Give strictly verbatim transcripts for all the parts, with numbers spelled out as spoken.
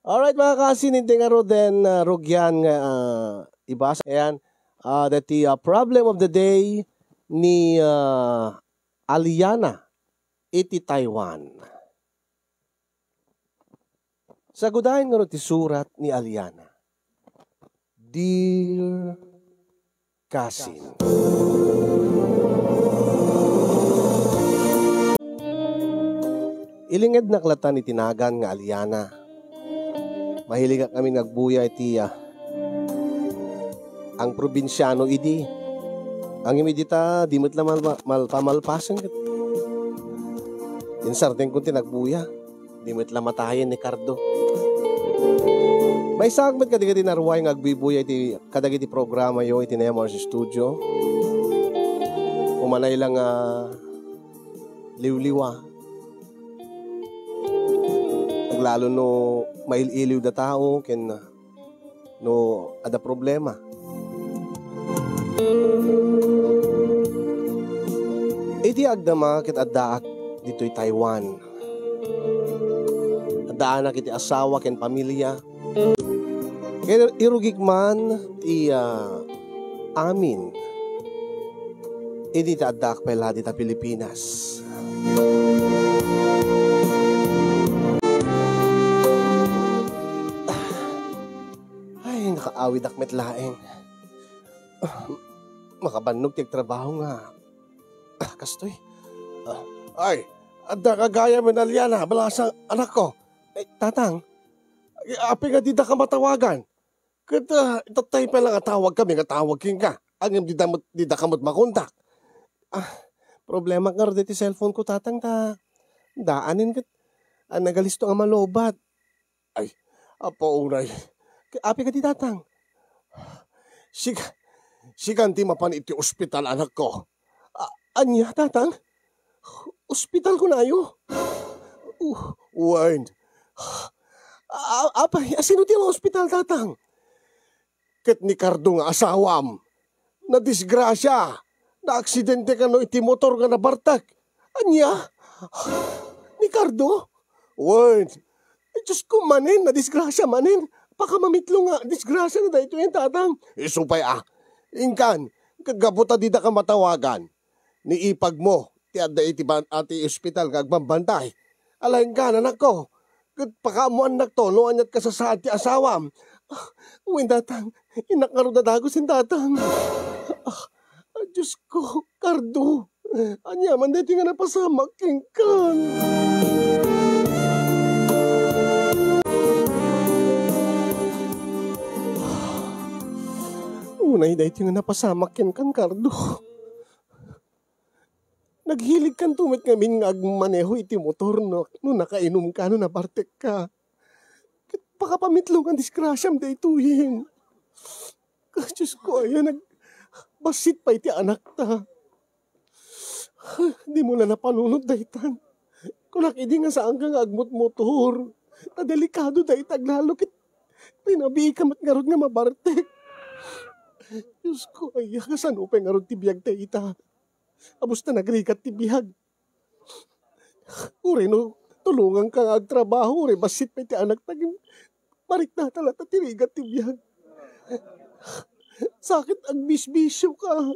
Alright, mga kasin, hindi nga ro den, ah, rugian nga, ah, ibasa. Ayan, ah, dati, ah, problem of the day ni, ah, Aliana iti Taiwan. Sagudayen nga ro ti surat ni Aliana. Dear Kasin. Ilingednak latan iti nagan nga Aliana. Mahiligak amin nga agbuya iti, ah, ang probinsiano idi. Ngem idi ta, di met la mal-, mal-, pamalpasen ket insardenko ti nagbuya. Di met la matayen ni Cardo. Maysaak met kadagiti naruay nga agbuybuya iti, kadagiti programayo iti Nayam Arts Studio. Umanay lang nga liwliwa. Aglalo no mail-iliw da tao ken no adda problema. Iti agdama ket addaak ditoy Taiwan. Addaanak iti asawa ken pamilia. Ken irugik man ti, ah, amin. Idi ta addaak pay la dita Pilipinas. Ay, nakaawidak met laeng. Makabannog ti agtrabaho nga, ah, kastoy. Ah, ay, adda ka gayam, Aliana, balasang anakko. Ay, tatang, apay nga didaka matawagan? Ket, ah, itattay pay la nga tawagkami nga tawag kenka. Ngem dida met, didaka met makontak. Ah, problema ngarud iti cellphone ko, tatang, ta daanen ket, ah, nagalisto nga malobat. Ay, apo unay. Apay kadi, tatang? Sika, sikan ti mapan iti ospital, anakko. A-, ania, tatang? Ospital kunayo? Uh, wen. A-, apay, asino ti ospital, tatang? Ket ni Cardo nga asawam, nadisgrasia, naaksidente kano iti motor nga nabartek. Ania? Ni Cardo? Wen. Ay, Diosko manen, nadisgrasia manen. Pakamamitlo nga disgrasia na daytoy, tatang. Isu pay, a. Inkan, gapu ta didaka matawagan. Ni ipagmo ti adda iti ban-, ati ospital nga agbambantay. Ala, inkan, anakko, ket pakaammoannakto no aniat kasasaad ti asawam. Ah, wen, tatang, innak ngarud a dagusen, tatang. Ah, Diosko, Cardo, ania man daytoy nga napasamak kenkan? Unay daytoy nga napasamak kenkan, Cardo. Naghiligkanto met ngamin nga agmaneho iti motor no, no nakainumka, no nabartekka. Ket pakapamitlo nga disgrasiam daytoyen. Diosko, aya, nagbassit pay ti anakta. Dimo la napanunot daytan. Kunak idi nga saanka nga agmotmotor. Ta delikado dayta, aglalo ket rinabiika met ngarud nga mabartek. Diosko, aya, kasano pay ngarud ti biag dayta? Abus ta nagrigat ti biag. Uray no tulonganka nga agtrabaho, uray bassit pay ti anakta, ngem mariknata latta ti rigat ti biag. Sakit agbisbisioka.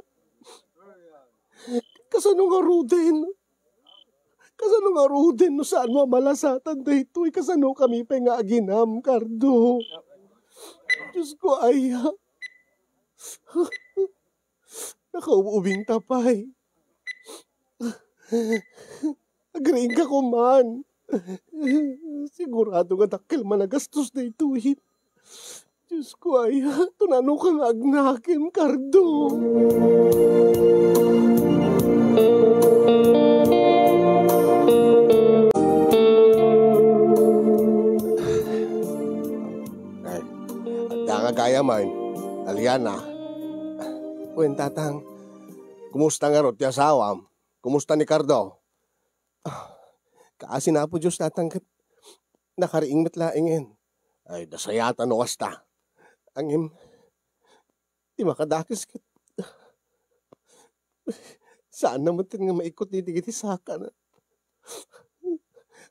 Kasano ngaruden? Kasano ngaruden no saanmo a malasatan daytoy? Kasanokami pay nga aginam, Cardo? Diosko, aya. Nakaub-ubingta pay. Agriingka koman. Sigurado nga dakkel man a gastos daytoy. Diosko, aya, tunano ka nga agnakem, Cardo. Ay, adda nga gayam, Aliana. Wen, tatang, kumusta ngarud ti asawam? Kumusta ni Cardo? Ah, kaasi na, Apo Dios, tatang, ket nakariing met laengen. Ay, dasayatan no kasta. Ngem, ti makadakes ket saanna met nga maikot dagiti sakana.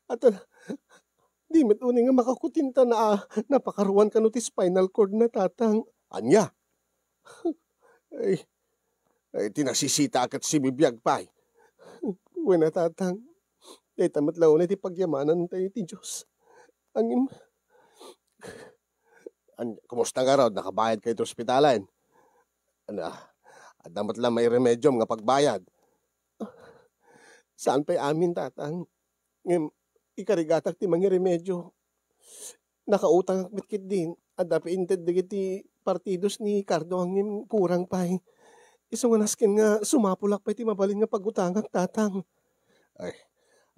At, Di met unay nga makakutinta na, napakaruan kano ti spinal cord na, Tatang. Ania? Ay, ay, ti nasisita ket sibibiag pay. Wen a, Tatang, dayta met la unay ti pagyamanan tayo ti Dios. Ngem, an-, kumusta ngarud? Nakabayad kayo ti ospitalen? Ano, adda met la mairemediom nga pagbayad? Saan pay amin, Tatang. Ngem, ikarigatak ti mangiremedio. Nakautangak met ketdin. Adda pay inted dagiti partidos ni Cardo ngem kurang pay. Isu nga nasken nga sumapulak pay ti mabalin nga pagutangak, Tatang. Ay,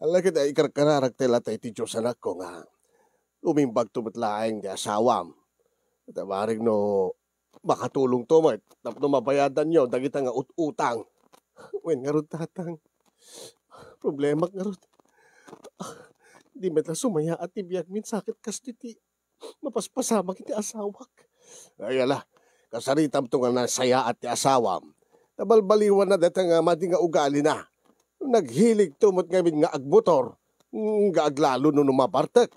ala ket ikarkararak ti latay ti Dios, anakko, nga umimbagto met laeng ti asawam. Ta bareng no makatulongto met tapno mabayadanyo dagita nga ut-utang. Wen ngarud, Tatang, problemak ngarud. Di met la sumayaat ti biagmin, sakit kastoy ti mapaspasamak iti asawak. Ay, ala, kasaritamto nga nasayaat ti asawam. Nabalbaliwanna dayta nga madi nga ugalina. Naghiligto met ngamin nga agmotor, nga aglalo no, no mabartek.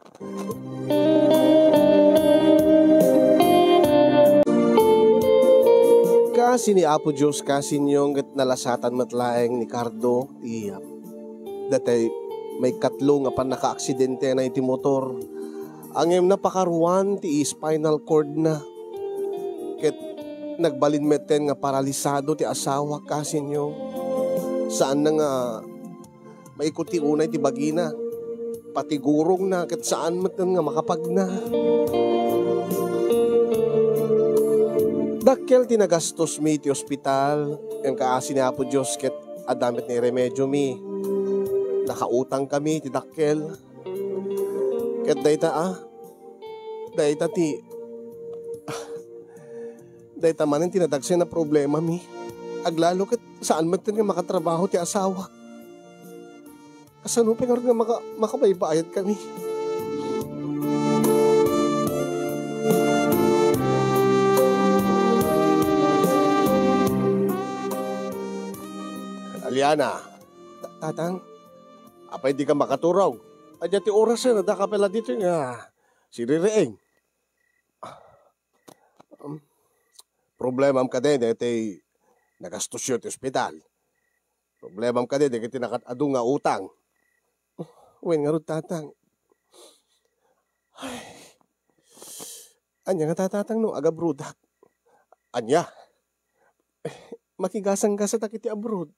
Kaasi ni Apo Dios, kasinyo, ket nalasatan met laeng ni Cardo ti datay maikatlo nga pannakaaksidentena iti motor. Ngem napakaruan ti spinal cordna. Ket nagbalin metten nga paralisado ti asawa, kasinyo. Saanna nga maikuti unay ti bagina. Pati gurongna ket saan metten nga makapagna. Dakkel ti nagastosmi iti ospital, ngem kaasi ni Apo Dios ket adda met ni remediomi. Nakautangkami ti dakkel. Ket dayta, a, dayta ti, ah, dayta manen ti nadagsen a problemami. Aglalo ket saan metten nga makatrabaho ti asawak. Kasano pay ngarud nga maka-, makabaybayadkami? Aliana. Ta-, Tatang? Apay dika makaturog? Adda ti orasen, adda ka pay la ditoy nga siririing. Um, problemam kadi daytoy nagastosyo ti ospital. Problemam kadi dagiti nakat-adu nga utang. Wen ngarud, Tatang. Ay. Ania nga, Tatang, no agabroadak? Ania? Eh, makigasanggasatak iti abroad.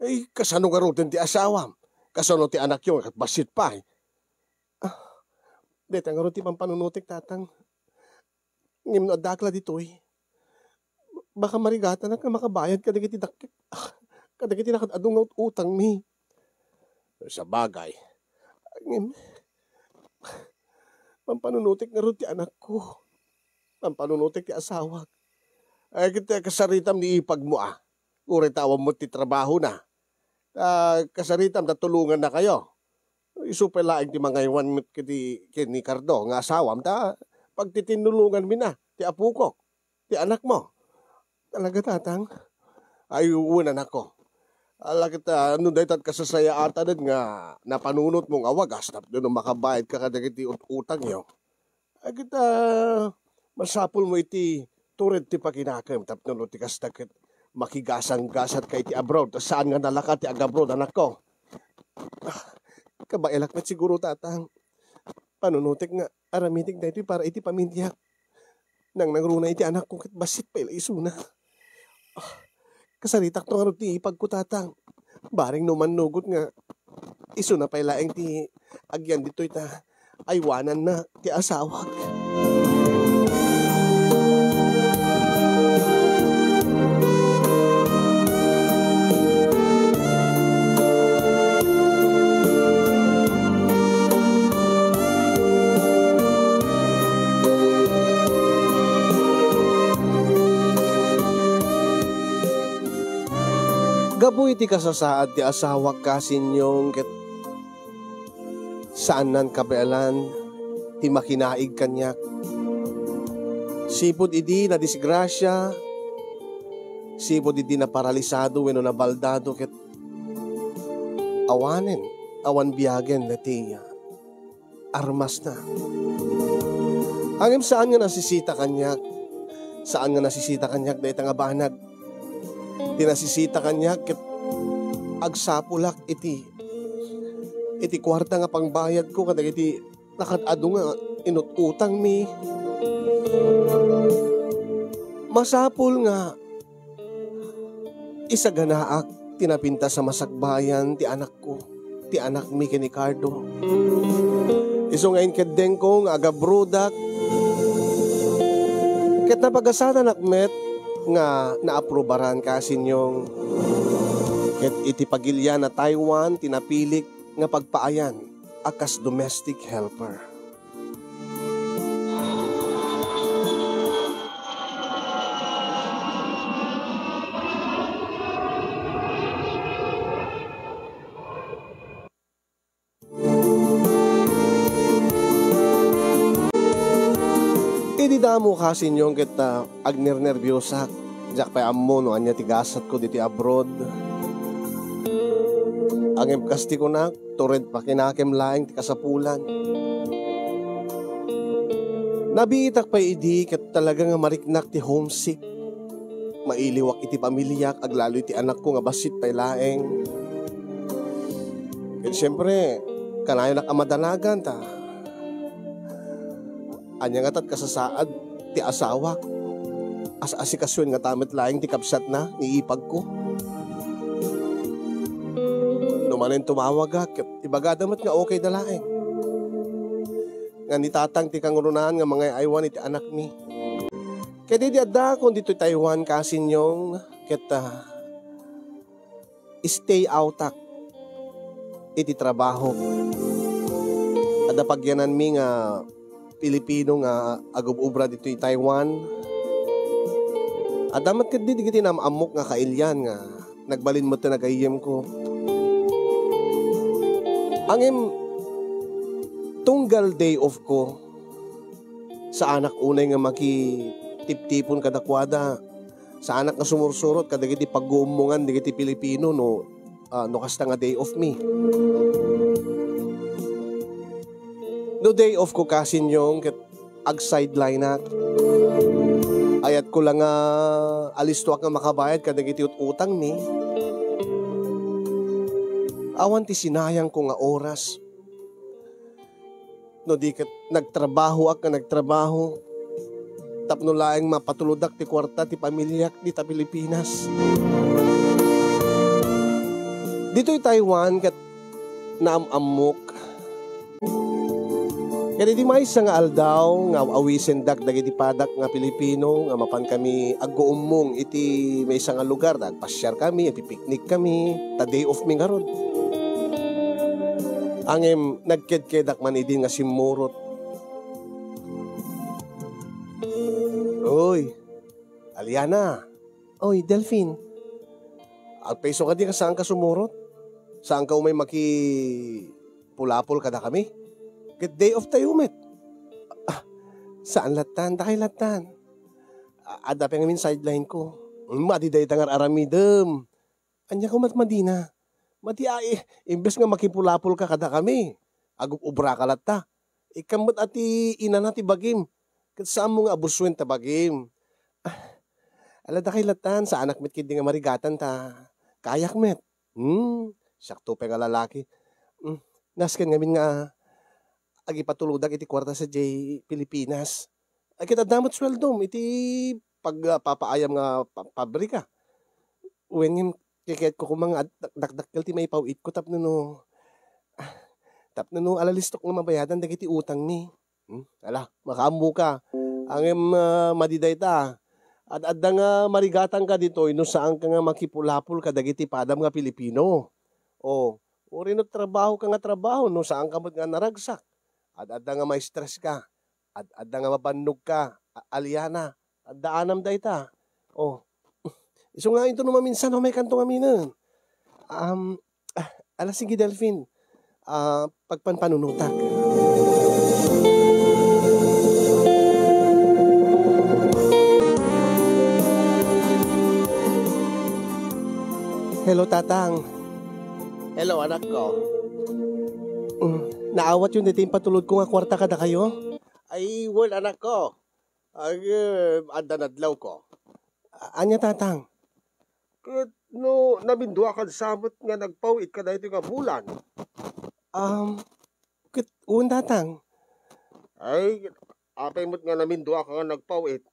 Ay, kasano ngaruden ti asawam? Kasano ti anakyo nga ket bassit pay? Ah, dayta ngarud ti pampanunotek, Tatang. Ngem no addaak la ditoy, baka marigatanak nga makabayad kadagiti dak-, kadagiti nakat-adu nga ut-, utangmi. Sabagay. Ngem, pampanunotek ngarud ti anakko. Pampanunotek ti asawak. Ay, ket kasaritam ni ipagmo, a. Uray ta awan met ti trabahona. Ta kasaritam ta tulongannakayo. Isu pay laeng ti mangaywan met iti ken ni Cardo nga asawam, ta pagtitinnulonganmina ti apokok, ti anakmo. Talaga, Tatang? Ay, wen, anakko. Ala ket, ah, no dayta kasasayaatanen nga napanunotmo nga wagas tapno no makabayadka kadagiti ut-, utangyo. Ay, ket, ah, masapulmo iti tured ti pakinakem tapno no ti kasta ket makigasanggasatka iti abroad, ta saan nga nalaka ti agabroad, anakko. Ah, kabaelak met siguro, Tatang. Panunotek nga aramidik daytoy para iti pamiliak. Nangnangruna iti anakko ket bassit pay la isuna. Ah, kasaritakto ngarud ti ipagko, Tatang. Bareng no mannugot nga isuna pay laeng ti agyan ditoy ta aywananna ti asawak. Gapu iti kasasaad ti asawak, kasinyo, ket saannan kabaelan ti makinaig kaniak. Sipud idi nadisgrasia, sipud idi naparalisado wenno nabaldado, ket awanen, awan biagen ti armasna. Ngem saan nga nasisita kaniak. Saan nga nasisita kaniak dayta nga banag. Ti nasisita kaniak ket agsapulak iti, iti kuarta nga pangbayadko kadagiti nakaad-adu nga inut-utangmi. Masapul nga isaganaak ti napintas a masakbayan ti anakko, ti anakmi ken ni Cardo. Isu nga inkeddengko nga agabrodak, ket napagasatanak met nga naaprubaran, Kasinyong. Ket iti pagilian a Taiwan ti napilik nga pagpaayan a kas domestic helper. Idi damo, Kasinyong, ket, ah, agnernerbiosak. Diak pay ammo no ania ti gasatko ditoy abroad. Ngem kas ti kunak, tured pakinakem laeng ti kasapulan. Nabiitak pay idi ket talaga nga mariknak ti homesick. Mailiwak iti pamiliak, aglalo iti anakko nga bassit pay laeng. Ket siempre, kanayonak a madanagan ta ania ngata ti kasasaad ti asawak? As-asikasuen ngata met laeng ti kabsatna, ni ipagko. No manen tumawagak, ket ibagada met nga okayda laeng. Nga ni tatang ti kangrunaan nga mangay-aywan iti anakmi. Ket idi addaakon ditoy Taiwan, Kasinyong, ket, ah, stay outak iti trabaho. Adda pagyananmi nga Pilipino nga agub-ubra ditoy Taiwan. Adda met ketdi dagiti naam-ammok nga kailian nga nagbalin met ti nagayyemko. Ngem tunggal day off ko, saanak unay nga makitiptipon kadakuada. Saanak nga sumursurot kadagiti pagguummongan dagiti Pilipino no, ah, no kasta nga day off mi. No day off ko, Kasinyong, ket ag-sidelineak. Ayatko la nga alistoak nga makabayad kadagiti ut-utangmi. Awan ti sinayangko nga oras. No di ket nagtrabahoak nga nagtrabaho tapno laeng mapatulodak ti kuarta ti pamiliak dita Pilipinas. Ditoy Taiwan ket naam-ammok. Ket iti maysa nga aldaw nga aw-awisendak dagiti padak nga Pilipino nga mapan kami agguummong iti maysa nga lugar, agpasiar kami, agpipiknik kami, ta day off mi ngarud. Ngem nagkedkedak man idi nga simmurot. Oy, Aliana. Oy, Delfin. Agpayso kadi nga saanka sumurot? Saanka umay makipulapol kadakami? Ket day off tayo met. Ah, saan lattan, dakay lattan. A-, adda pay ngamin sideline ko. Madi dayta nga ar-aramidem. Ania ko met madina? Madi ay, imbes nga makipulapol ka kadakami, agub-ubra ka latta. Ikkan met a ti inana ti bagim, ket saanmo nga abusuen ta bagim. Ah, ala dakay lattan, saanak met ketdi nga marigatan ta kayak met. Hmm, siakto pay nga lalaki. Hmm, nasken ngamin nga agipatulodak iti kuarta sadiay Pilipinas. Ay, ket adda met sueldom iti pag-, ah, papaayam nga pa-, pabrika. Wen ngem, keketko koma nga ad-, dak-, dakdakkel ti maipaw-itko tapno no, ah, tapno no alalistok nga mabayadan dagiti utangmi. Hmm? Ala, makaammoka. Ngem, ah, madi dayta. Ad-adda nga marigatanka ditoy no saanka nga makipulapol kadagiti padam nga Pilipino. O, uray no trabahoka nga trabaho, no saanka met nga naragsak. Ad-adda nga ma-stress ka. Ad-adda nga mabannogka, a-, Aliana. Adda anam dayta. O. Isu nga inton no maminsan, umaykanto ngaminen. Um, ah, ala, sige, Delfin. Ah, pagpanpanunotak. Hello, Tatang. Hello, anak ko. Mm. Naawatyo daytoy impatulodko nga kuarta kadakayo? Ay, well, anakko. Ay, eh, adda nadlawko. A-, ania, Tatang? Ket no naminduakan sa met nga nagpaw-it kadaytoy nga bulan? Um, ket wen, Tatang. Ay, apay met nga naminduaka nga nagpaw-it?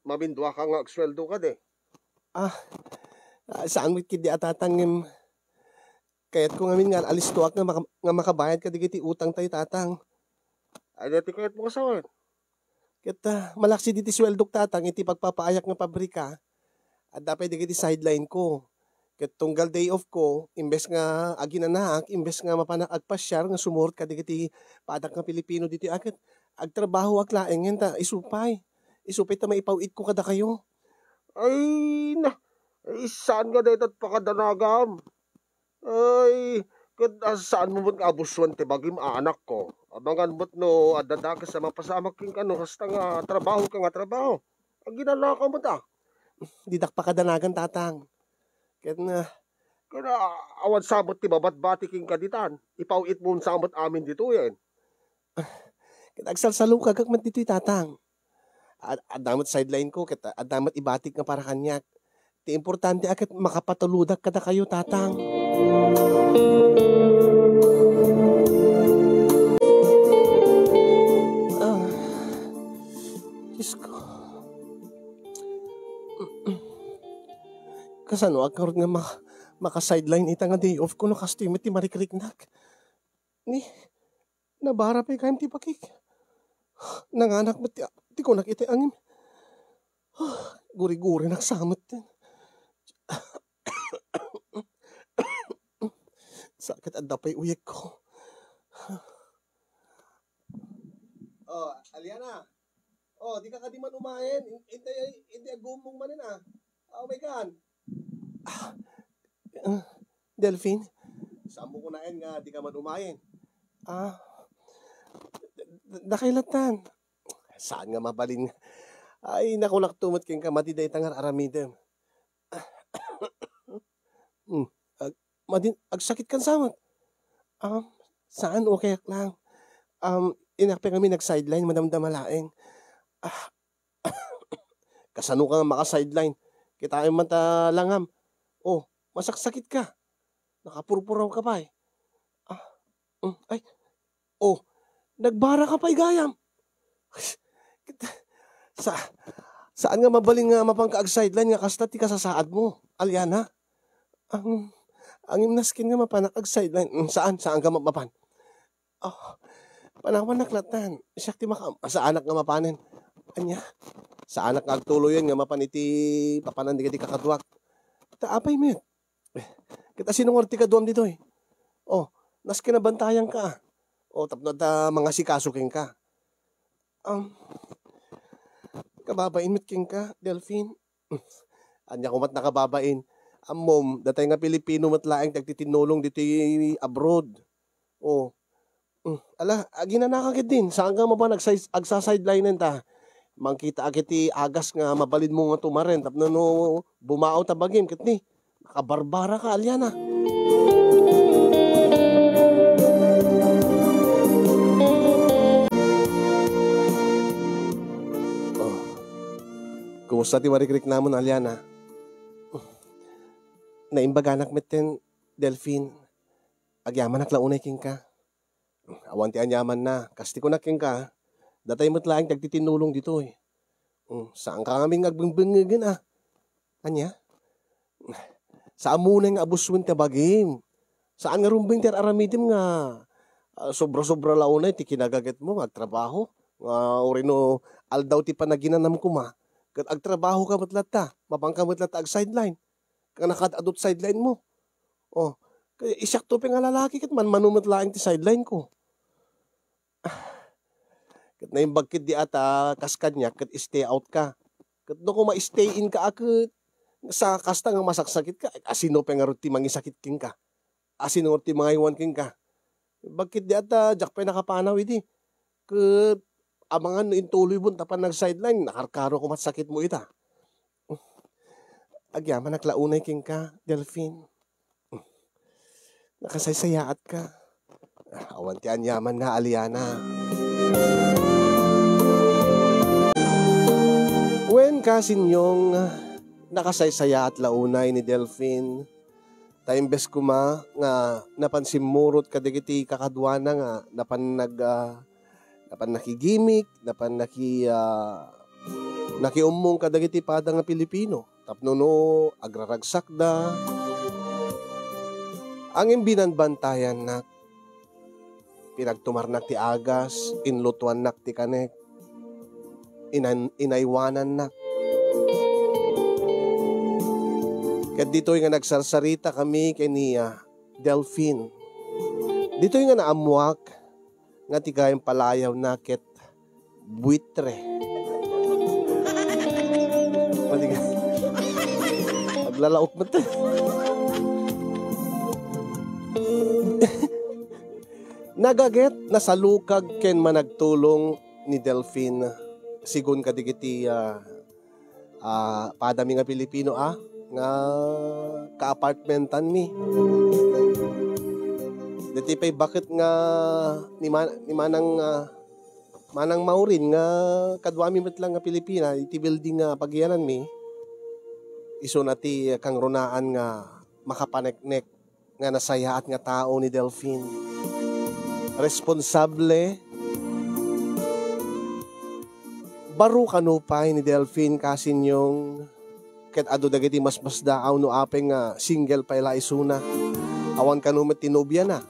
Maminduaka nga agsueldo kadi? Ah, ah, saan met ketdi a, Tatang, ngem kayatko ngamin nga alistoak nga maka-, nga makabayad kadagiti utangtayo, Tatang. Ay, dati kayatmo nga sawen? Ket, ah, malaksid iti sueldok, Tatang, iti pagpapaayak nga pabrika, adda pay dagiti sideline ko. Ket tunggal day off ko, imbes nga aginanaak, imbes nga mapanak agpasiar nga sumurot kadagiti padak nga Pilipino ditoy, a, ket agtrabahoak laeng ngem ta isu pay. Isu pay ta maipaw-itko kadakayo. Ay, na, ay, saan nga dayta pakadanagam? Ay, ket, ah, saanmo met nga abusoen ti bagim a, anakko? Amangan met no adda dakes a mapasamak kenka no kasta nga trabaho ka nga trabaho. Aginanaka met a. Didak pakadanagan, Tatang. Ket na, ket, ah, awan sa met ti mabatbati kenka ditan. Ipaw-itmo sa met amin ditoyen. Ket agsalsalukagak met ditoy, Tatang. Ad-, adda met sideline ko, ket adda met ibatik nga para kaniak. Ti importante a ket makapatuludak kadakayo, Tatang. Ah, Diyos ko. Kasano ak ngarud nga maka-, maka-sideline ita nga day off ko no kastoy met ti marikriknak? Ni, nabara pay gayam ti bakik. Nanganak met ti, ti kunak iti angin. Guri-gurinak sa met. Sakit adda pay uyekko. Oh, Aliana. Oh, dika kadi man umayen. Indi, indi agumong manen, ah. Oh my God. Ah, ah, Delphine? Saanmo kunaen nga dika man umayen? Ah, d-, d-, dakay lattan. Saan nga mabalin? Ay, nakulak tumot kenka, madi dayta nga ar-aramidem. Hmm, ag-, madin, agsakit kan samet? Ah, saan, okay lang. Um, inak pay kami nag-sideline, madamdama laeng. Ah, kasano ka nga maka-sideline? Kitaem man ta langam. Oh, masaksakit ka. Nakapurpuraw ka pay. Ah, mm, ay. Oh, nagbara ka pay gayam. Sa-, saan nga mabalin nga mapan ka ag-sideline nga kasta ti kasasaad mo, Aliana? Ang, ang imnaskin nga mapan ag-sideline. Mm, saan? Saan ka mapan? Oh, panawanak lattan. Siak ti maka-, saanak nga mapanen. Ania? Saanak nga agtuloyen nga mapan iti papanan dagiti kakaduak. Ta apay met? Ket asino ngarud ti kaduam ditoy? Oh, nasken a bantayan ka. Oh, tapno adda mangasikaso kenka. Um, kababain met kenka, Delphine. Ania ko met nakababain? Ammom, datay nga Pilipino met laeng ti agtitinnulong ditoy abroad. Oh. Mm, ala, aginanaka ketdin. Saan ka mapan agsay-, agsa-sideline ta? Mangkitaak iti agas nga mabalinmo nga tumaren tapno no bumao ta bagim ket ni, nakabarbara ka, Aliana. Oh. Kumusta ti marikriknamon, Aliana? Naimbaganak metten, Delphine. Agyamanak la unay kenka. Awan ti aniamanna. Kas ti kunak kenka, datay met laeng ti agtitinnulong ditoy. Mm, saanka ngamin nga agbingbingngegen, a. Ania? Saanmo unay nga abusoen ti bagim. Saan nga rumbeng ti ar-aramidem nga, ah, sobra-sobra la unay ti kinagagetmo nga agtrabaho, nga urino aldaw ti panaginanam koma, ket agtrabaho ka met latta, mapan ka met latta ag-sideline. Ket nakad-adot sideline mo. Oh, kay siakto pay nga lalaki ket manmano met laeng ti sideline ko. Ket naimbag ketdi a ta kas kaniak ket stay out ka. Ket no koma stay in ka a ket sa kasta nga masaksakit ka, asino pay ngarud ti mangisakit kenka? Asino ngarud ti mangaywan kenka? Imbag ketdi a ta diak pay nakapanaw idi. Ket amangan no intuloymo ta panag-sideline, nakarkaro koma ti sakitmo ita. Agyamanak la unay kenka, Delphine. Nakasaysayaatka. Awan ti aniamanna, Aliana. Wen, kasinyong, nakasaysayaat la unay ni Delfin. Ta imbes koma nga napan simmurot kadagiti kakaduana nga napan nag-, ah, napan nakigimik, napan naki-, ah, nakiummong kadagiti pada nga Pilipino. Tapno no agraragsakda, angin binanbantayannak, pinagtumarnak ti agas, inlutuannak ti kanek, inan-, inaywanannak. Ket ditoy nga nagsarsarita kami ken ni, ah, Delfin. Ditoy nga naammuak nga ti gayam palayawna ket buitre. Mali nga. Aglalaok met. Nagaget, nasalukag ken managtulong ni Delfin, sigun kadagiti, ah, ah, padami nga Pilipino, ah, nga ka-apartmentanmi. Dati pay baket nga ni Ma-, ni Manang, ah, Manang Maurin nga kaduami met lang nga Pilipina iti building nga pagiyananmi, isuna ti kangrunaan nga makapaneknek nga nasayaat nga tao ni Delfin. Responsable, baro kano pay ni Delfin, kasinyong, ket adu dagiti masmasdaaw no apay nga single pay la isuna. Awan kano met ti nobiana.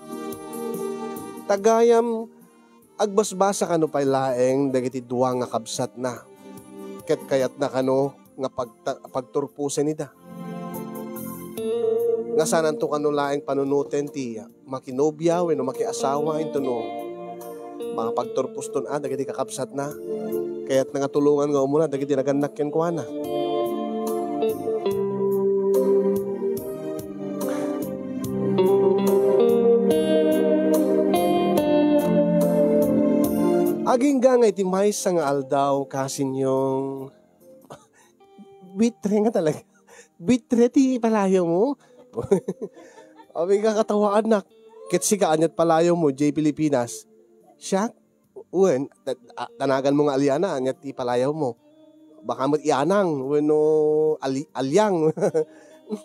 Ta gayam, agbasbasa kano pay laeng dagiti dua nga kabsatna, ket kayatna kano nga pagta-, pagturposen ida. Nga saananto kano laeng panunoten ti makinobia wenno makiasawa, intono makapagturposton a dagiti kakabsatna. Kayatna nga tulongan nga umuna dagiti nagannak kenkuana. Agingga nga iti maysa nga aldaw, kasinyong, buitre nga talaga. Buitre ti palayawmo? Abi nga katawaan nak. Ket sika, aniat palayawmo, Jay Pilipinas? Siak? Wen, ta-, a-, tanaganmo nga Aliana, aniat ti palayawmo? Baka met Ianang, wenno Ali-, Aliang.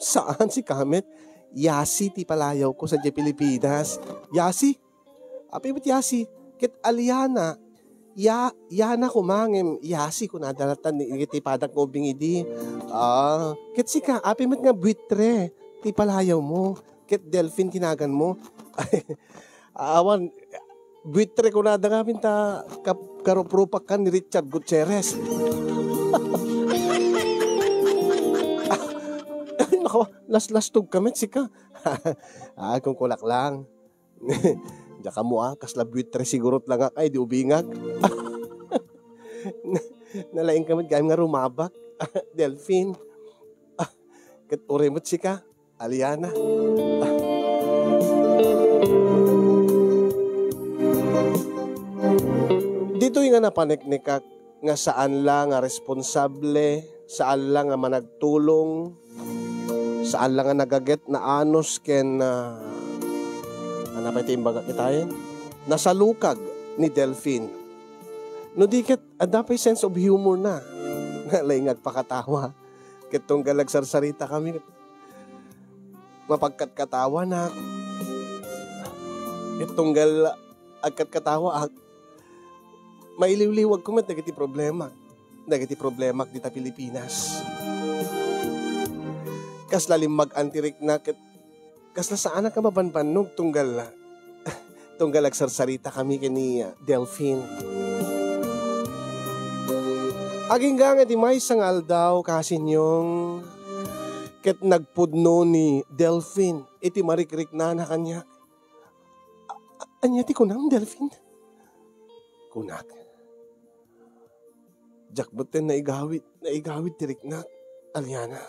Saan, sika met? Yasi ti palayawko sadiay Pilipinas. Yasi? Apay met Yasi? Ket Aliana, Ya-, Yana koma ngem Yasi kunada latta ni, iti padak nga ubing idi. Ah, ket sika, apay met nga buitre ti palayawmo, ket Delfin ti naganmo? Awan, buitre kunada ngamin ta kap-, karuprupak kan ni Richard Gutierrez. Ay, naku, laslastogka met sika. Ah, kunkunak lang. Diak ammo, ah, kasla buitre sigurot langak ay di ubingak. Nalaingka met gayam nga rumabak, Delfin. Ah, ket uray met sika, Aliana. Ah. Ditoy nga napaneknekak nga saan la nga responsable, saan la nga managtulong, saan la nga nagaget, naanus ken, ah, ano pay ti imbagak itayen? Nasalukag ni Delfin. No di ket, adda pay sense of humor na. Nalaing agpakatawa. Ket tunggal agsarsarita kami, mapagkatkatawanak. Ket tunggal agkatkatawaak, mailiwliwagko met dagiti problemak, dagiti problemak dita Pilipinas. Kasla limmag-an ti rikna ket kasla saanak a mabanbannog tunggal, tunggal agsarsarita kami ken ni, ah, Delfin. Agingga nga iti maysa nga aldaw, kasinyong, ket nagpudno ni Delfin iti marikriknana kaniak. A-, a-, ania ti kunam, Delfin? Kunak. Diak metten naigawid, naigawid ti riknak, Aliana.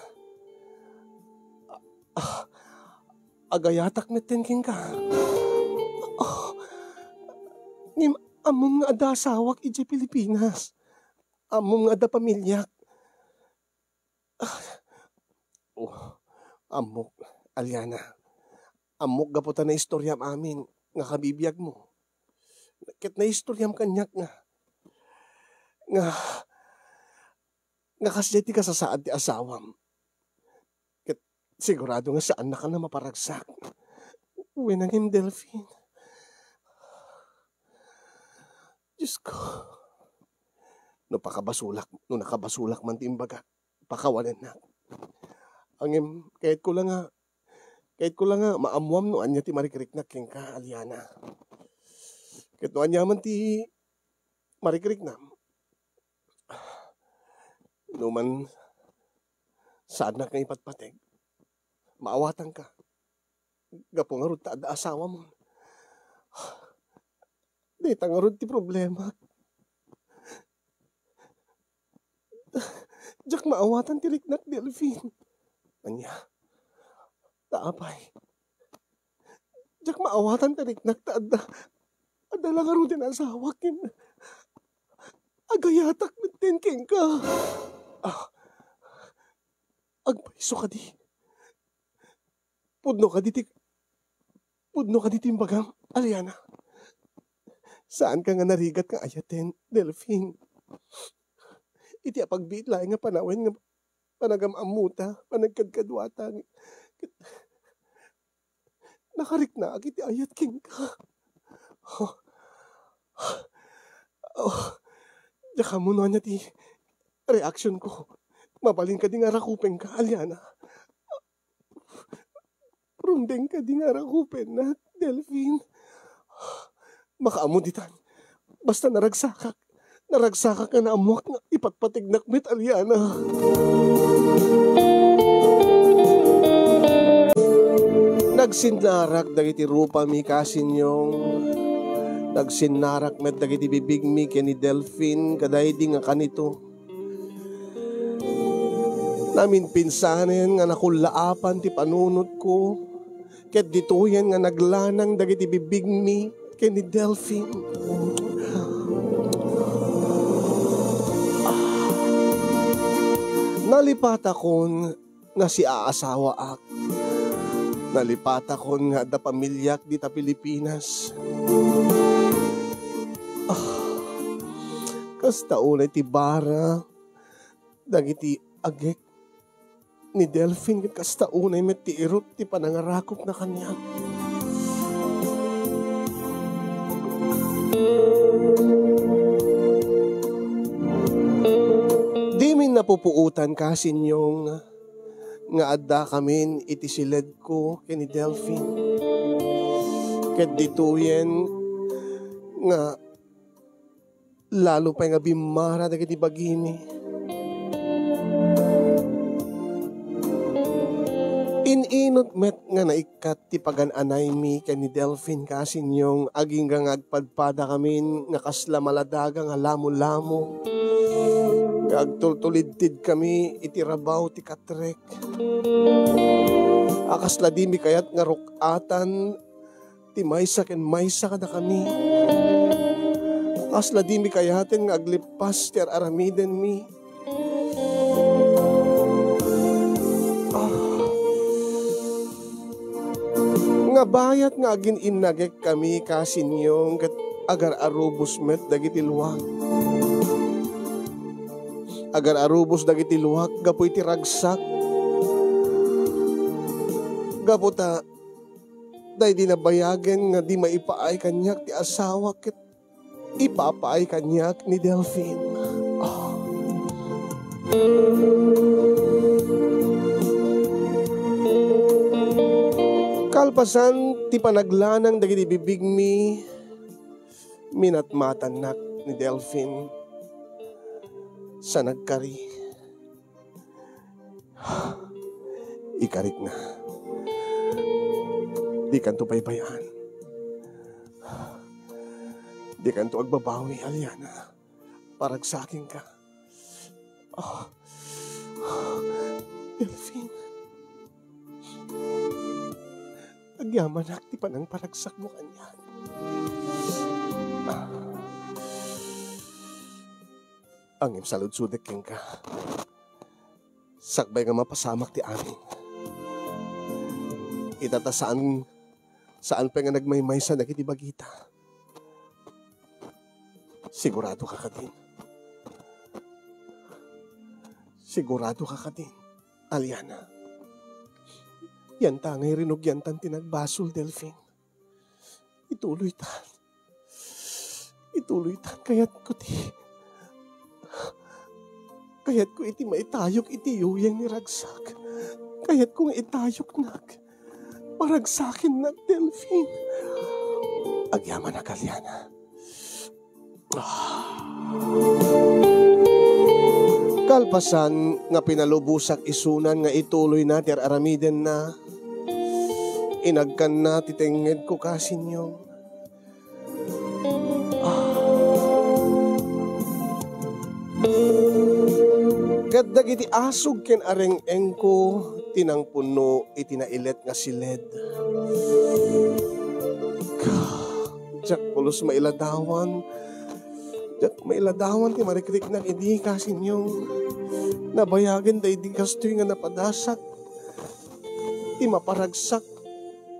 Ah, agayatak metten kenka. Ah, ngem ammom nga adda asawak idiay Pilipinas. Ammom nga adda pamiliak. Ah, oh, ammok, Aliana. Ammok gapu ta naistoriam amin. nga kabibiagmo. Ket naistoriam kaniak nga, nga, nga kasdiay ti kasasaad ti asawam. Ket sigurado nga saannaka a maparagsak. Wen, ngem Delfin. Diyos ko. No pakabasolak, no nakabasolak man ti imbagak, pakawanennak. Ngem, kayatko la nga, kayatko la nga maammuam no ania ti marikriknak kenka, Aliana. Ket no ania man ti marikriknam, no man saannak nga ipatpateg, maawatanka. Gapu ngarud ta adda asawam. Dayta ngarud ti problemak. Diak maawatan ti riknak, Delfin. Ania? Ta apay? Diak maawatan ti riknak ta adda, adda la ngaruden asawak ken agayatak metten kenka. Ah, agpayso kadi. Pudno kadi ti, pudno kadi ti imbagam, Aliana. Saanka nga narigat nga ayaten, Delfin. Iti apagbiit laeng nga panawen nga panagam-ammota, panagkadkaduata, ket nakariknaak iti ayat kenka. Oh. Oh. Diak ammo no ania ti reaksionko. Mabalin kadi nga rakupenka, Aliana? Rundeng kadi nga rakupennak, Delfin? Makaammo ditan. Basta naragsakak. Naragsakak nga naammuak nga ipatpategnak met, Aliana. Nagsinnarak dagiti rupami, kasinyong. Nagsinnarak met dagiti bibigmi ken ni Delfin kadaydi nga kanito. Naminpinsanen nga nakullaapan ti panunotko, ket ditoyen nga naglanang dagiti bibigmi ken ni Delfin. Nalipatakon nga siaasawaak. Nalipatakon nga adda pamiliak dita Pilipinas. Ah, kasta unay ti bara dagiti agek ni Delfin, ket kasta unay met ti irut ti panangarakupna kaniak. Dimin napupuotan, kasinyong, nga addakamin iti siledko ken ni Delfin. Ket ditoyen nga lalo pay nga bimmara dagiti bagimi. In-inut met nga naikkat ti pagan-anaymi ken ni Delfin, kasinyong, agingga nga agpadpadakamin nga kasla maladaga nga lamolamo, nga agtultulidtidkami iti rabaw ti katrek, a kasla dimi kayat nga ruk-atan ti maysa ken maysa kadakami. Kasla dimi kayaten nga aglippas ti ar-aramidenmi. Ah. Nga bayat nga agin-innagekkami, kasinyong, ket agar-arubos met dagiti luak. Agar-arubos dagiti luak gapu iti ragsak. Gapu ta daydi nabayagen nga di maipaay kaniak ti asawak ket ipapaay kaniak ni Delfin. Ah. Kalpasan ti panaglanang dagiti bibigmi, minatmatannak ni Delfin sa nagkari. Ikarikna. Dikanto baybay-an. Dikanto agbabawi, Aliana. Paragsakenka. Ah. Delfin. Agyamanak ti panangparagsakmo kaniak. Ah. Ngem saludsodek kenka. Sakbay nga mapasamak ti amin, ita ta saan, Saan pay nga nagmaymaysa dagiti bagita. Sigurado ka kadin? Sigurado ka kadin, Aliana? Yanta ngay rinugiantan ti nagbasol, Delfin. Ituloytan. Ituloytan. Kayatko ti, kayatko iti maitayok iti yuyeng ni ragsak. Kayatko nga itayoknak. Paragsakennak, Delfin. Agyamanak, Aliana. Kalpasan nga pinalubosak isunan nga ituloyna ti ar-aramidenna, inagkanna ti tengngedko, kasinyong. Ah. Ket dagiti asug ken areng-engko ti nangpunno iti nailet nga siled. Diak pulos mailadawan. Diak mailadawan ti marikriknak idi, kasinyong. Nabayagen daydi kastoy nga napadasak ti maparagsak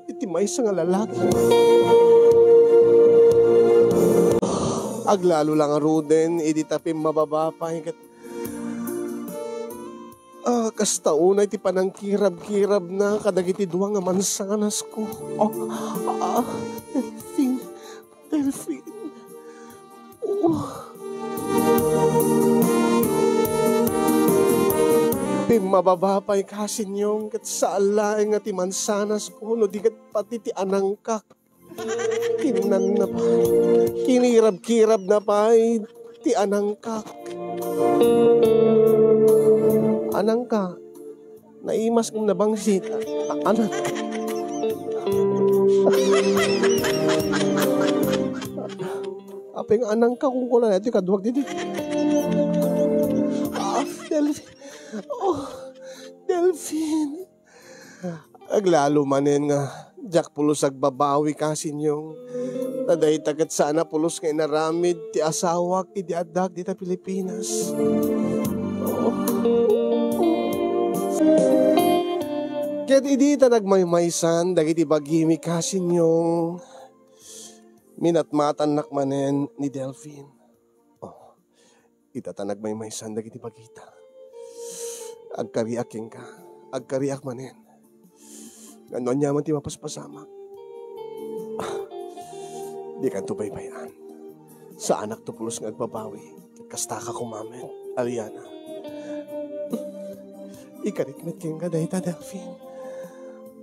iti maysa nga lalaki. Aglalo la ngaruden idi ta pimmababa pay ket, ah, kasta unay ti panangkirabkirabna kadagiti dua nga mansanasko. Oh, ah, Delfin, Delfin. Oh. Pimmababa pay, kasinyong, ket saan laeng nga ti mansanasko no di ket pati ti anangkak. Kinnanna pay. Kinirabkirabna pay ti anangkak. Anangka, naimas ngem nabangsit. A-, anak. Apay nga anangka, kunkunana, iti kaduak didi. Ah, Delfin. Oh, Delfin. Aglalo manen nga diak pulos agbabawi, kasinyong. Ta dayta ket saan a pulos nga inaramid ti asawak idi addak dita Pilipinas. Ket idi ta nagmaymaysan dagiti bagimi, kasinyong, minatmatannak manen ni Delfin. Oh, ita ta nagmaymaysan dagiti bagita. Agkariak kenka, agkariak manen. Ngano aniaman ti mapaspasamak? Ah, dikanto baybay-an. Saanakto pulos nga agbabawi. Kastaka koma met, Aliana. Ikarik met kenka dayta, Delfin.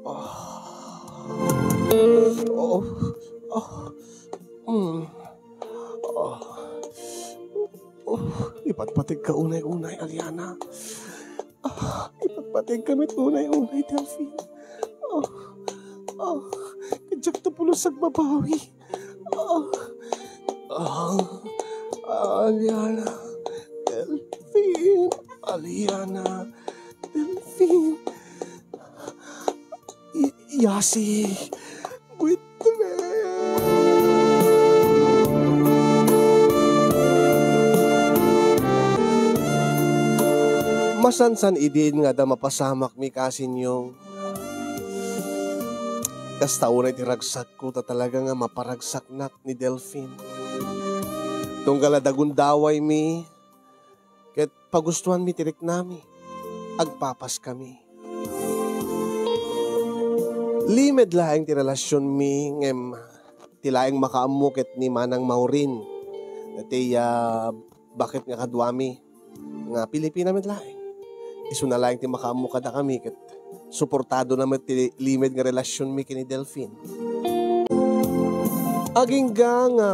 Oh. Oh. Oh. Mm. Oh. Oh. Ipatpategka unay-unay, Aliana. Ah, ipatpategka met unay-unay, Delfin. Oh. Oh. Diakto pulos agbabawi. Ah. Ah. Aliana. Delfin. Aliana. Delfin. I-, Yasi. Buitren. Masansan idin nga adda mapasamakmi, kasinyong. Kasta unay ti ragsakko ta talaga nga maparagsaknak ni Delfin. Tunggal adda gundawaymi, ket pagustuanmi ti riknami. Agpapaskami. Limed laeng ti relasionmi, ngem ti laeng makaammo ket ni Manang Maureen, ti, ah, baket nga kaduami, nga Pilipina met laeng. Isuna laeng ti makaammo kadakami ket suportadona met ti limed nga relasionmi ken ni Delfin. Agingga nga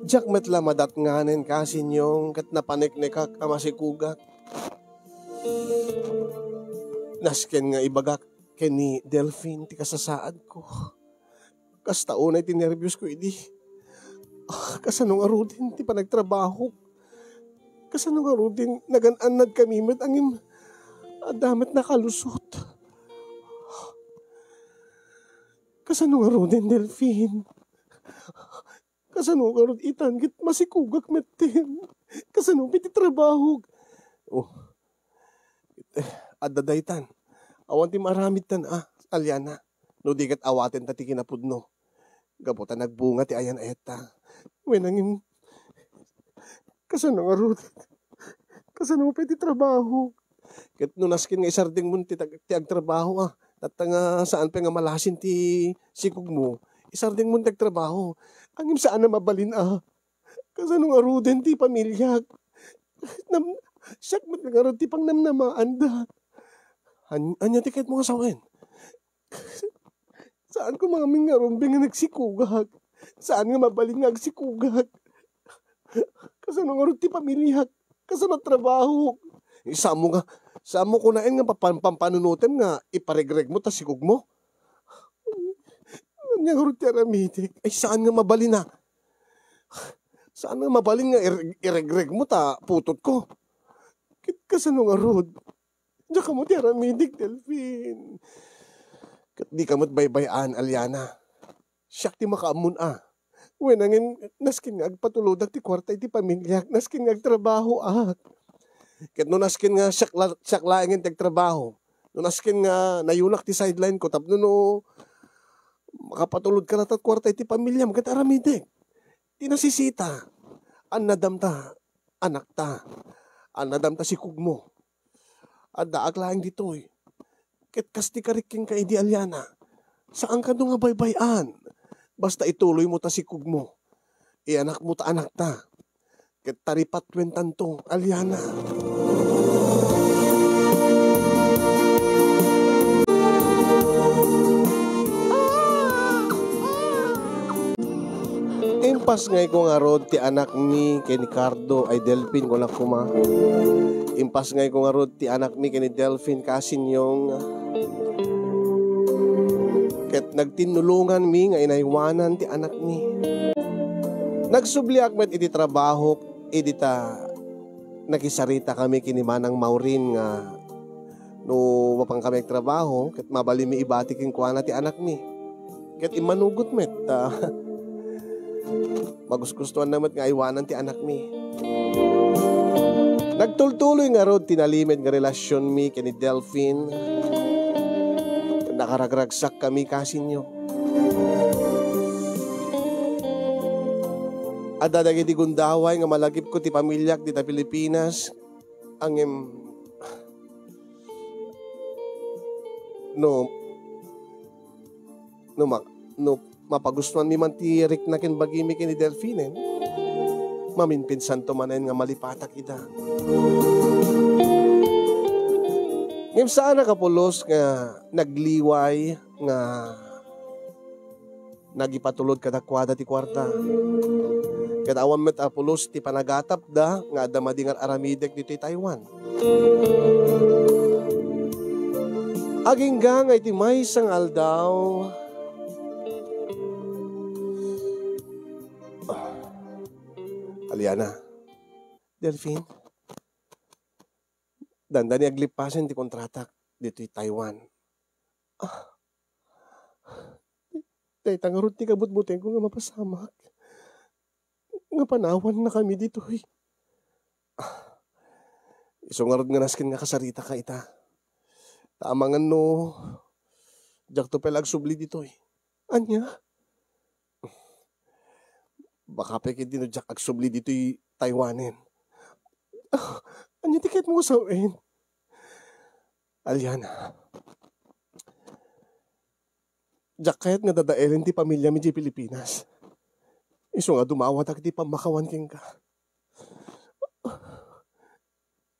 diak met la madatnganen, kasinyong, ket napaneknekak a masikugak. Nasken nga ibagak ken ni Delfin ti kasasaadko. Kasta unay ti nerviosko idi. Ah, kasano ngaruden ti panagtrabahok? Kasano ngaruden nagan-annadkami met, ngem adda met nakalusot? Kasano ngaruden, Delfin? Kasano ngarud itan ket masikugak metten? Kasano pay ti trabahok? Oh. Eh, adda daytan. Awan ti maaramidtan, ah, Aliana. No di ket awatenta ti kinapudno. gapu ta nagbunga ti ayan-ayatta. Wen, ngem, kasano ngarud? Kasano pay ti trabaho? Ket no nasken nga isardengmon ti tag-, ti agtrabaho, a, tatta nga saan pay nga malasin ti sikogmo, isardengmon ti agtrabaho. Ngem saan a mabalin, a. Kasano ngaruden ti pamiliak? Nam-, siak met ngarud ti pangnamnamaanda. An-, ania ti kayatmo nga sawen? Saan ko ngamin nga rumbeng nga nagsikogak? Saan nga mabalin nga agsikogak? Kasano ngarud ti pamiliak? Kasano trabahok? Saan mo nga, saan mo kunaen nga papan-, pampanunotem nga iparegregmo ta sikogmo? Ania ngarud ti aramidek? Ay, saan nga mabalin, a? Saan nga mabalin nga ir-, iregregmo ta putotko? Ket kasano ngarud? Diak kamo ti aramidek, Delfin. Ket dika met baybay-an, Aliana. Siak ti makaammon, a. Wen, ngem nasken nga agpatulodak ti kuarta iti pamiliak, nasken nga agtrabahoak. Ket no nasken nga siak la-, siak laengen ti agtrabaho, no nasken nga nayunak ti sideline ko tapno no makapatulodka latta ti kuarta iti pamiliam ket aramidek. Ti nasisita, annadam ta anakta, annadam ta sikogmo. Addaak laeng ditoy. Ket kas ti karik kenka idi, Aliana, saankano nga baybay-an. Basta ituloymo ta sikogmo. Ianakmo ta anakta. Ket taripatuentanto, Aliana. Impasngayko ngarud ti anakmi ken ni Cardo, ay, Delfin, kunak koma. Impasngayko ngarud ti anakmi ken ni Delfin, Kasinyong. Ket nagtinnulonganmi nga inaywanan ti anakmi. Nagsubliak met iti trabahok idi ta nakisaritakami ken ni Manang Maureen nga no mapankami agtrabaho, ket mabalinmi ibati kenkuana ti anakmi. Ket immanugot met, ta magusgustoanna met nga aywanan ti anakmi. Nagtultuloy ngarud ti nalimed nga relasionmi ken ni Delfin. Nakaragragsakkami, Kasinyo. Adda dagiti gundaway nga malagipko ti pamiliak dita Pilipinas, ngem no, no mak-, no mapagustoanmi man ti rikna ken bagimi ken ni Delfinen, maminpinsanto manen nga malipatak ida. Ngem saanak a pulos nga nagliway nga nagipatulod kadakuada ti kuarta. Ket awan met a pulos ti panagatapda nga adda madi nga ar-aramidek ditoy Taiwan. Agingga nga iti maysa nga aldaw, ah, Aliana, Delfin, dandani aglippasen ti kontratak ditoy Taiwan. Ah, dayta ngarud ti kabutbutengko nga mapasamak. Nga panawannakami ditoy. Ah, isu ngarud nga nasken nga kasaritaka ita. Ta amangan no diakto pay la agsubli ditoy. Ania? Baka pay ketdi no diak agsubli ditoy Taiwanen. Ah, ania ti kayatmo nga sawen? Aliana, diak kayat nga dadaelen ti pamiliam idiay Pilipinas. Isu nga dumawatak iti pammakawan kenka.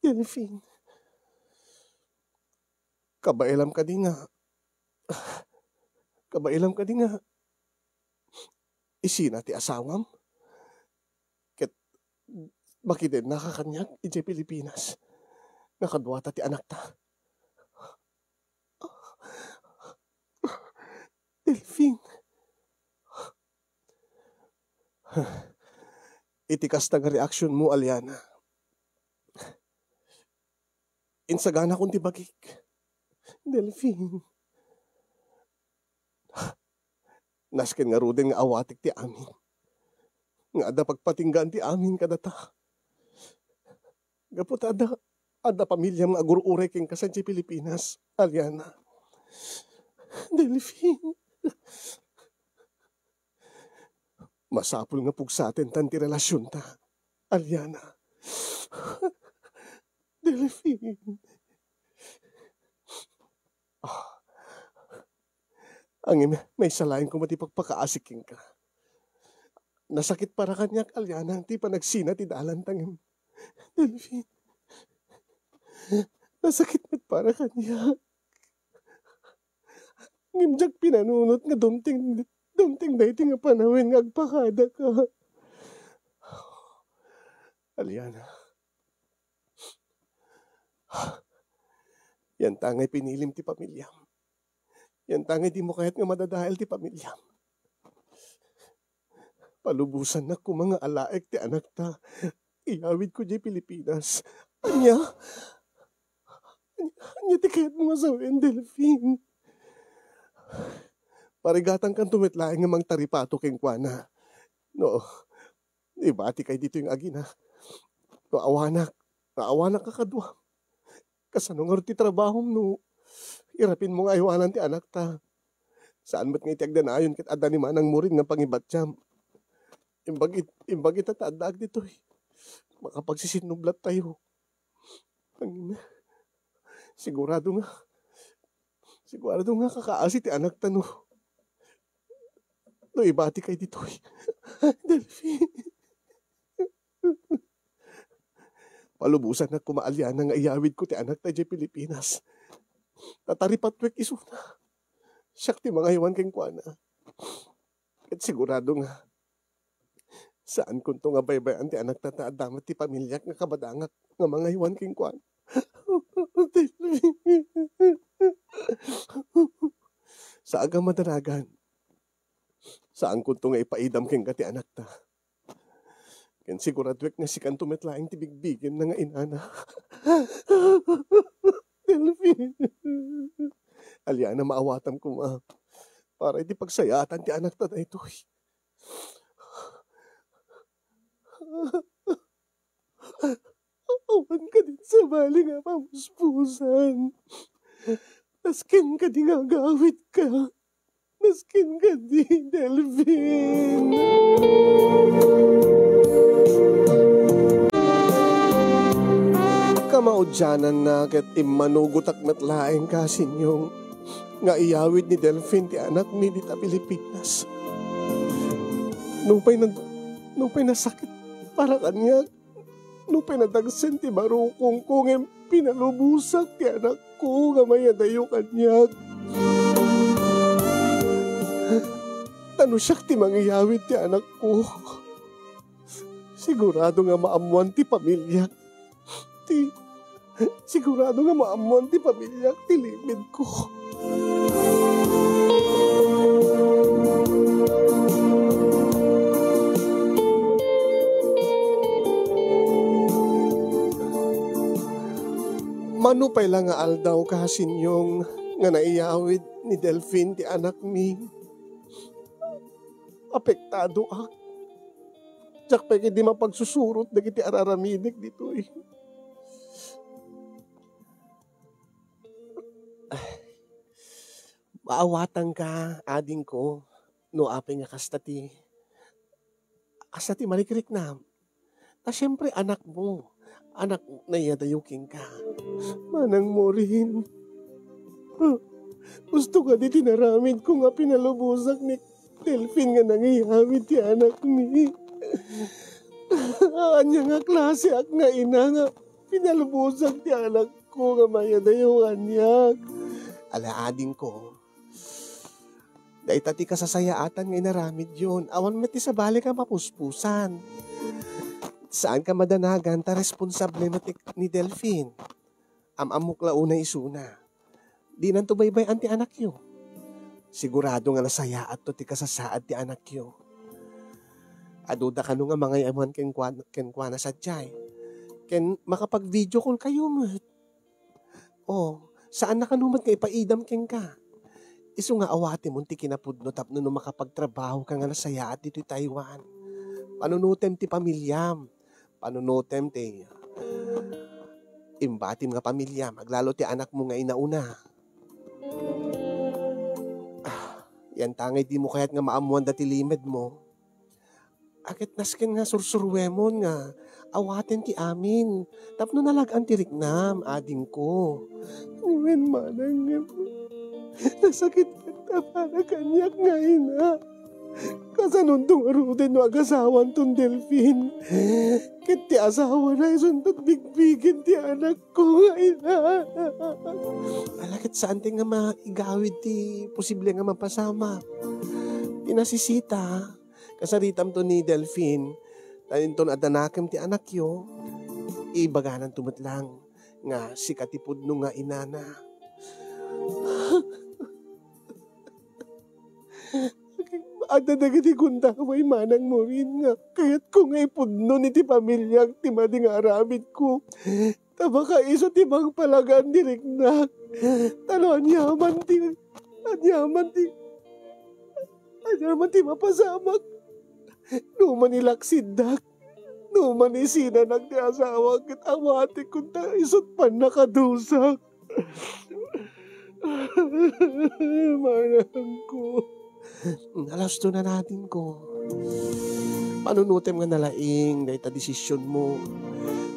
Delfin, kabaelam kadi nga, kabaelam kadi nga isina ti asawam? Ket makidennaka kaniak idiay Pilipinas nga kaduata ti anakta. Delfin. Iti kasta nga reaksionmo, Aliana, insaganakon ti bagik. Delfin. Nasken ngaruden nga awatek ti amin. Nga adda pagpatinggaan ti amin kadata. Gapu ta adda, adda pamiliam nga agur-uray kenka sadiay Pilipinas, Aliana. Delfin. Masapul nga pugsaten tan ti relasionta, Aliana. Delfin. Ah. Ngem, maysa laeng koma ti pakpakaasi kenka. Nasakit para kaniak, Aliana, ti panagsina ti dalanta ngem. Delfin. Nasakit met para kaniak. Ngem diak pinanunot nga dumteng, dumteng daytoy nga panawen nga agpakadaka. Aliana. Yanta ngay pinilim ti pamiliam. Yanta ngay dimo kayat nga madadael ti pamiliam. Palubosannak koma nga alaek ti anakta. Iyawidko diay Pilipinas. Ania? Ania, ania ti kayatmo nga sawen, Delfin? Parigatankanto met laeng nga mangtaripato kenkuana. No, ibatikay ditoy nga agina. No awanak, no awanak a kaduam. Kasano ngarud ti trabahom no irapinmo nga aywanan ti anakta? Saan met nga iti agdanayon ket adda ni Manang Morin nga pangibatiam. Imbag it-, imbag ita ta addaak ditoy. Makapagsisinnublattayo. Ang ina. Sigurado nga, sigurado nga kakaasi ti anakta no, no ibatikay ditoy. Delfin. Palubosannak koma, Aliana, nga iyawidko ti anakta idiay Pilipinas. Ta taripatuek isuna. Siak ti mangaywan kenkuana. Ket sigurado nga saankonto nga baybay-an ti anakta ta adda met ti pamiliak nga kabadangak nga mangaywan kenkuana. Saan a madanagan. Saankonto nga ipaidam kenka ti anakta. Ken siguraduek nga sikanto met laeng ti bigbigenna nga inana. Delfin. Aliana, maawatam koma. Para iti pagsayaatan ti anakta daytoy. Awan kadin sabali nga pamuspusan. Nasken kadi nga agawidka. Nasken kadi, Delfin. Kamaudiananna ket immanugotak met laeng, Kasinyong, nga iyawid ni Delfin ti anakmi dita Pilipinas. Nupay na-, nupay nasakit para kaniak, nupay nadagsen ti barukongko, ngem pinalubosak ti anakko nga mayadayo kaniak. Ta no siak ti mangiyawid ti anakko, sigurado nga maammoan ti pamiliak. Ti, sigurado nga maammoan ti pamiliak ti limedko. Mano pay la nga aldaw, Kasinyong, nga naiyawid ni Delfin ti anakmi, apektadoak. Diak pay ketdi mapagsusurot dagiti ar-aramidek ditoy. Maawatanka, adingko, no apay nga kasta ti, kasta ti marikriknam. Ta siempre, anakmo. Anakmo, naiyadayo kenka. Manang Morin, gusto kadi ti naramidko nga pinalubosak ni Delfin nga nangiyawid ti anakmi? Ania nga klasiak nga ina nga pinalubosak ti anakko nga mayadayo kaniak? Ala, adingko, dayta ti kasasayaatan nga inaramidyon. Awan met ti sabali nga mapuspusan. Saanka madanagan ta responsable met ni Delfin. Am-ammok la unay isuna. Dinanto baybay-an ti anakyo. Sigurado nga nasayaatto ti kasasaad ti anakyo. Aduda kano nga mangaywan kenkuan-, kenkuana sadiay. Ken makapag-video call kayo met. O, saanna kano met nga ipaidam kenka? Isu nga awatemon ti kinapudno tapno no makapagtrabahoka nga nasayaat ditoy Taiwan. Panunotem ti pamiliam. Panunotem ti imbatim nga pamiliam, aglalo ti anakmo nga inauna. Ah, yanta ngay dimo kayat nga maammoan dati limedmo. Ket nasken nga sursuruemon nga awaten ti amin tapno nalag-an ti riknam, adingko. Wen, manang, nasakit ket a para kaniak nga ina. Kasanonto ngaruden no agasawanton Delfin? Ket ti asawana isunto bigbigen ti anakko nga ina. Ala ket saan ti nga maigawid ti posible nga mapasamak. Ti nasisita, kasaritamto ni Delfin, ta inton adda nakem ti anakyo, ibagananto met lang nga sika ti pudno nga inana. Adda dagiti gundaway, manang Maureen, nga kayatko nga ipudno iti pamiliak ti madi nga aramidko. Ta baka isu ti mangpalagan ti riknak. Ta no aniaman ti, aniaman ti, aniaman ti mapasamak. No man ilaksiddak, no man isinanak ti asawa, ket awatek kunta isut' pannakadusak. Manangko. Alasto na natin ko. Panunutem nga nalaing dayta desisionmo.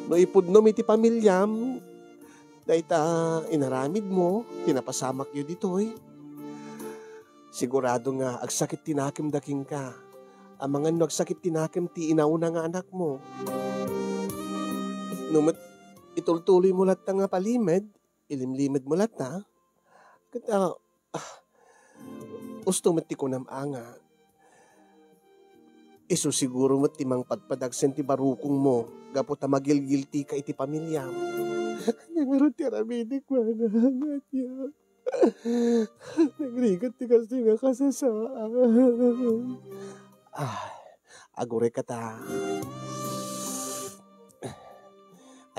No ipudnom iti pamiliam, dayta inaramidmo, ti napasamakyo ditoy, sigurado nga agsakit ti nakem da kenka. Amangan no agsakit ti nakem ti inauna nga anakmo. No met itultuloymo latta nga palimed, ilimlimedmo latta, ket, ah, ah, usto met ti kunam a nga, isu siguro met ti mangpadpadagsen ti barukongmo gapu ta magilgiltika iti pamiliam. Ania ngarud ti aramidek, manang? Ania? Nagrigat ti kastoy nga kasasaan. Ah, agurayka ta.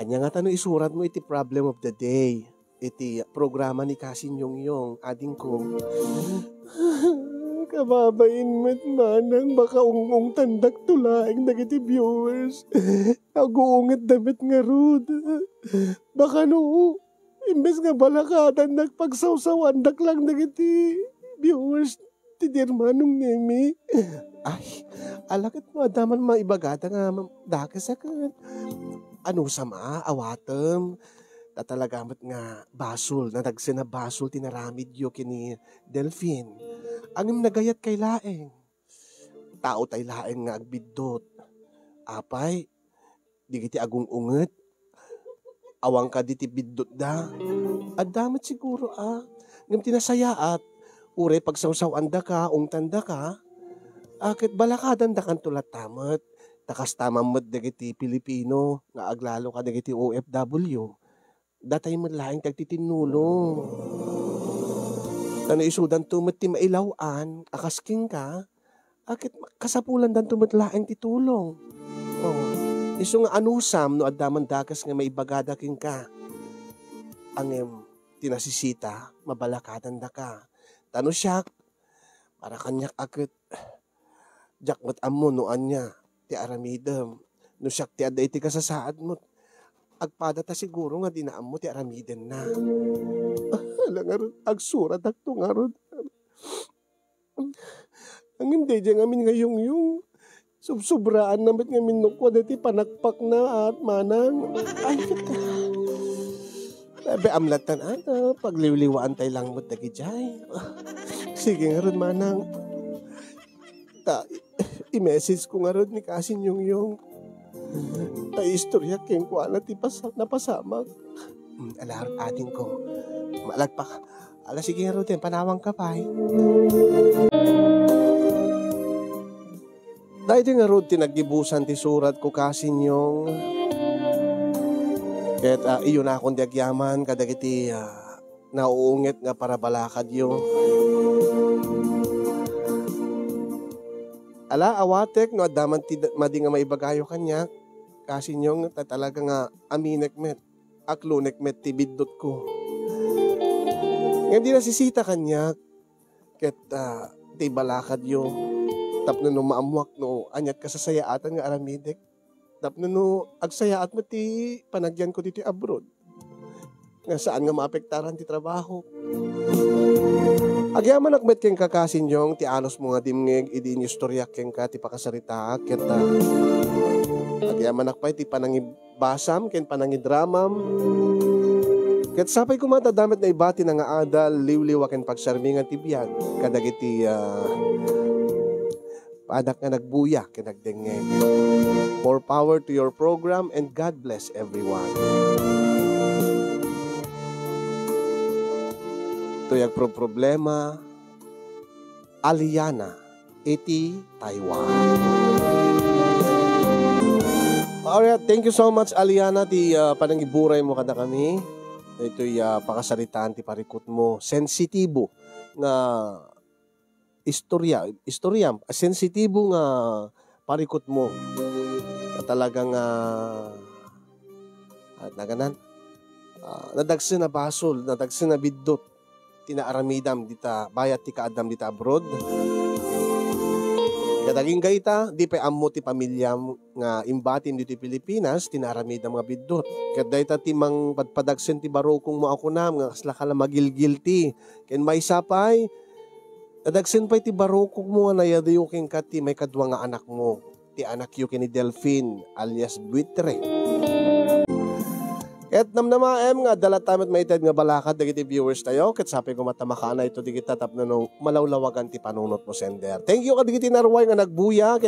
Ania ngata no isuratmo iti problem of the day iti programa ni Kasin Yongyong, adingko? Kababain met, manang, baka ung-ungtandakto laeng dagiti viewers. Aguungitda met ngarud. Baka no, imbes nga balakadandak, pagsawsawandak lang dagiti viewers ti di Hermanong Nemi. Ay, ala ket no adda man maibagada nga dakes a ket. Anusam a, awatem. Ta talaga met nga basol, nadagsen a basol ti naramidyo ken ni Delfin. Ngem nagayatkay laeng. Taotay laeng nga agbiddut. Apay, dagiti agung-unget, awan kadi ti biddutda. Adda met siguro a. Ngem ti nasayaat, uray pagsawsaw-andaka, ungtandaka, a ket balakadandakanto latta met. Ta kasta man met dagiti Pilipino nga aglalo kadagiti O F W. Datay met laeng ti agtitinnulong. Ta no isudanto met ti mailaw-an a kas kenka, a ket kasapulandanto met laeng ti tulong. Oh, isu nga anusam no adda man dakes nga maibagada kenka. Ngem ti nasisita, mabalakadandaka. Ta no siak, para kaniak a ket, diak met ammo no ania ti aramidem. No siak ti adda iti kasasaad met, agpada ta siguro nga dina ammo ti aramidenna. Ala ngarud, agsuratakto ngarud. Ngem daydiay ngamin nga Yongyong, subsobraanna met ngamin no kua daytoy panakpakna, a manang. Ay, be, amlatan, a, pagliwliwaantay lang met dagidiay. Sige ngarud, manang. Ta, i-message ko ngarud ni Kasin Yongyong. Ta, istorya kenkuana ti pas-, napasamak. Hmm, ala, adingko. Malagpak. Ala, sige ngarud, panawangka pay. Daydi ngarud ti naggibusan ti suratko, Kasin Yong. Ket, ah, iyunakon ti agyaman kadagiti, ah, nauunget nga parabalakadyo. Ala, awatek no adda man ti da-, madi nga maibagayo kaniak, Kasin Yong, ta talaga nga aminek met, aklonek met ti biddutko. Ngem di nasisita kaniak, ket, ah, ti balakadyo, tapno no maammuak no aniat kasasayaatan nga aramidek, tapno no agsayaat met ti panagyanko ditoy abroad, nga saan nga maapektaran ti trabaho. Agyamanak met kenka, Kasinyong, ti anusmo nga dimngeg idi inyustoriak kenka ti pakasaritaak, ket, ah, agyamanak pay ti panangibasam ken panangidramam. Ket sapay koma ta adda met naibatina nga adal, liwliwa ken pagsarmingan ti biag kadagiti, ah, anak nga nagbuya ken nagdengngeg. More power to your program and God bless everyone. Toy agproproblema, Aliana, iti Taiwan. Alright, thank you so much, Aliana, ti, ah, panangiburay mo kadakami. Itoy, ah, pakasaritaan ti parikut mo. Sensitibo nga istorya, istorya, sensitibo nga parikut mo. Na talagang, ah, ah, naganan, ah, nadagsen a basol, nadagsen a biddut ti naaramidam dita bayat ti kaaddam dita abroad. Ket agingga ita, di pay ammo ti pamilyam nga imbatim ditoy Pilipinas ti naaramidam nga biddut. Ket dayta ti mangpadpadagsen ti barukongmo a kunam nga kasla ka la magilgilti. Ken maysa pay, nadagsen pay ti barukongmo nga nayadayo kenka ti maikadua nga anakmo, ti anakyo ken ni Delfin alias Buitre. Ket namnamaem nga adda latta met maited nga balakad dagiti viewers tayo, ket sapay koma ta makaanayto dagita tapno no malawlawagan ti panunotmo, sender. Thank you kadagiti narway nga nagbuya.